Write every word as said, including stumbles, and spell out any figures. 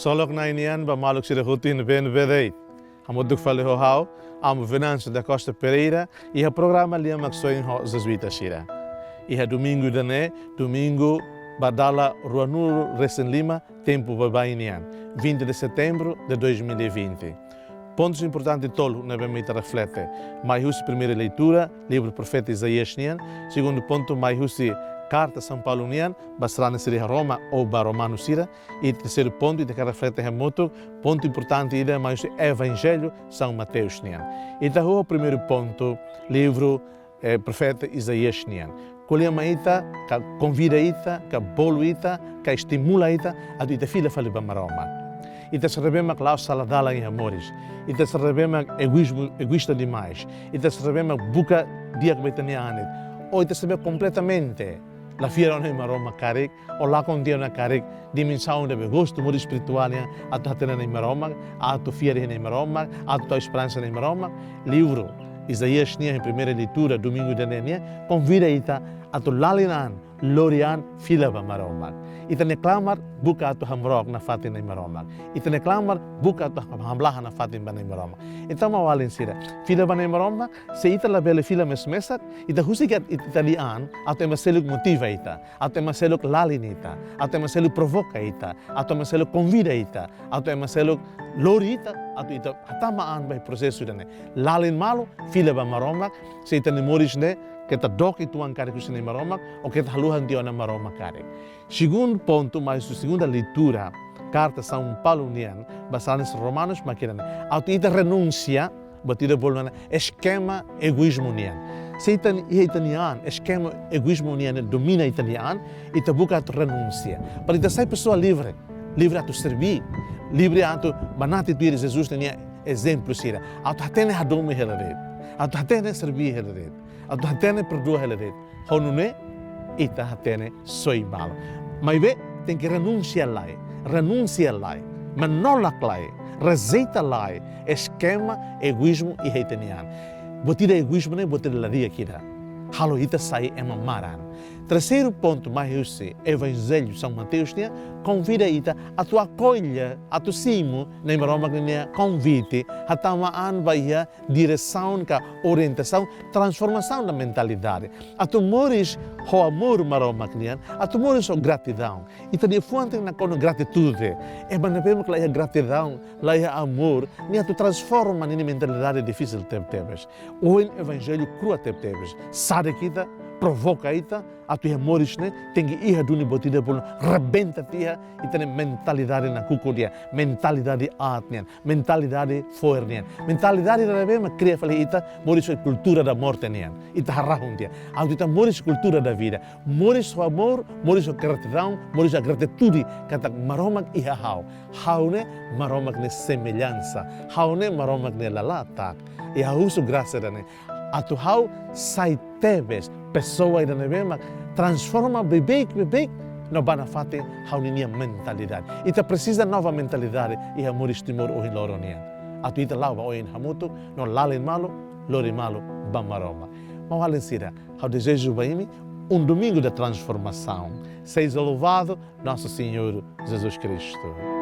Ksolok Na'i nian ba maluk sira hotu iha ne'ebé-ne'ebé de'it. Hamutuk fali ho ha'u, Amu Venâncio da Costa Pereira, iha programa Lia Maksoin ho Jesuita sira. Iha domingu ida-ne'e, domingu ba dala ruanulu resin lima, tempu baibain nian, vinte de setembro de dois mil e vinte. Pontus importante tolu ne'ebé mak ita reflete. Mai husi primeira leitura, livru profeta Isaías nian. Segundu pontu, mai husi karta São Paulo nian ba sarani sira iha Roma ou ba romanu sira. I terseiru pontu, ita hakarak reflete hamutuk, pontu importante ida mai husi Evanjellu São Mateus nian. Ita ho primeiru pontu, livru eh, profeta Isaías nian. Ko'alia mai ita, ka konvida ita, ka bolu ita, ka estimula ita, atu ita fila fali ba Maromak. Ita sira ne'ebé mak la'o sala dalan iha moris. Ita sira ne'ebé mak egoízmu, egoísta demais. Ita sira ne'ebé mak buka di'ak ba ita-nia an de'it. Ou ita sira ne'ebé kompletamente la fiar ona iha Maromak karik, ou lakon tiha ona karik dimensaun ne'ebé gostu moris espirituál nian, atu hatene Na'i Maromak, atu fiar iha Na'i Maromak, atu tau esperansa Na'i Maromak. Livru Isaías nian iha primeira leitura domingu ida-ne'e nian konvida ita atu lalin an, lori an, fila ba Maromak. Ita-nia klamar buka atu hamrook nafatin Na'i Maromak. Ita-nia klamar buka atu hamlaha nafatin ba Na'i Maromak. Entaun, maun-alin sira, fila ba Na'i Maromak, se ita labele fila mesak-mesak, ita husik ita-nia an atu ema seluk motiva ita, atu ema seluk lalin ita, atu ema seluk provoka ita, atu ema seluk konvida ita, atu ema seluk lori ita atu ita hatama an ba iha prosesu ida-ne'e. Lalin malu, fila ba Maromak, se ita-nia moris ne'e keta dook uitoan karik husi Na'i Maromak, ou keta haluha tiha ona Maromak karik. Segundu pontu, mai husi segunda leitura, karta São Paulo nian ba sarani sira Romanus mak ida-ne'e. Atu ita renunsia, buat ida bolu nune'e eskema egoízmu nian. Se ita iha ita-nia an eskema egoízmu nian domina ita-nia an, ita buka atu renunsia. Para ita sai pesoa livre, livre atu serbí, livre atu banati tuir Jesus nia ezemplu sira. Atu hatene hadomi hela de'it, atu hatene serbí hela de'it, atu hatene perdua hela de'it. Ho nune'e ita hatene soe malu. Maibé tenke renunsia lai, renunsia lai, menolak lai, rejeita lai eskema egoízmu iha ita-nia an. Buat ida egoízmu ne'e buat ida la di'ak ida. Halo ita sai ema maran. Terseiru pontu, mai husi Evanjellu São Mateus nian konvida ita atu akolla, atu simu Na'i Maromak nia konvite, hatama an ba iha diresaun ka orientasaun, transformasaun da mentalidade. Atu moris ho amór Maromak nian, atu moris ho gratidaun. Ita-nia fuan tenke nakonu gratitude. Ema ne'ebé mak la iha gratidaun, la iha amór, nia atu transforma ninia mentalidade difisil tebetebes. Ohin Evanjellu krua tebetebes. Sadik ita, provoka ita, atu iha moris ne'e tenke iha duni buat ida bolu rebenta tiha ita-nia mentalidade nakukun nian, mentalidade aat nian, mentalidade fo'er nian. Mentalidade ida ne'ebé mak kria fali ita moris ho kultura da morte nian. Ita harahun tiha. Atu ita moris kultura da vida. Moris ho amór, moris ho gratidaun, moris ho gratitude katak Maromak iha ha'u. Ha'u ne'e Maromak nia semellansa. Ha'u ne'e Maromak nia lalatak. I ha'u husu grasa ida-ne'e atu ha'u sai tebes pesoa ida ne'ebé mak transforma beibeik, beibeik no ba nafatin ha'u-nia mentalidade. Ita presiza nova mentalidade iha moris Timor ohin loron nian. Atu ita la'o ba oin hamutuk no lalin malu, lori malu ba Maromak. Maun-alin sira, ha'u dezeja ba imi um domingo da transformação. Seja louvado nosso Senhor Jesus Cristo.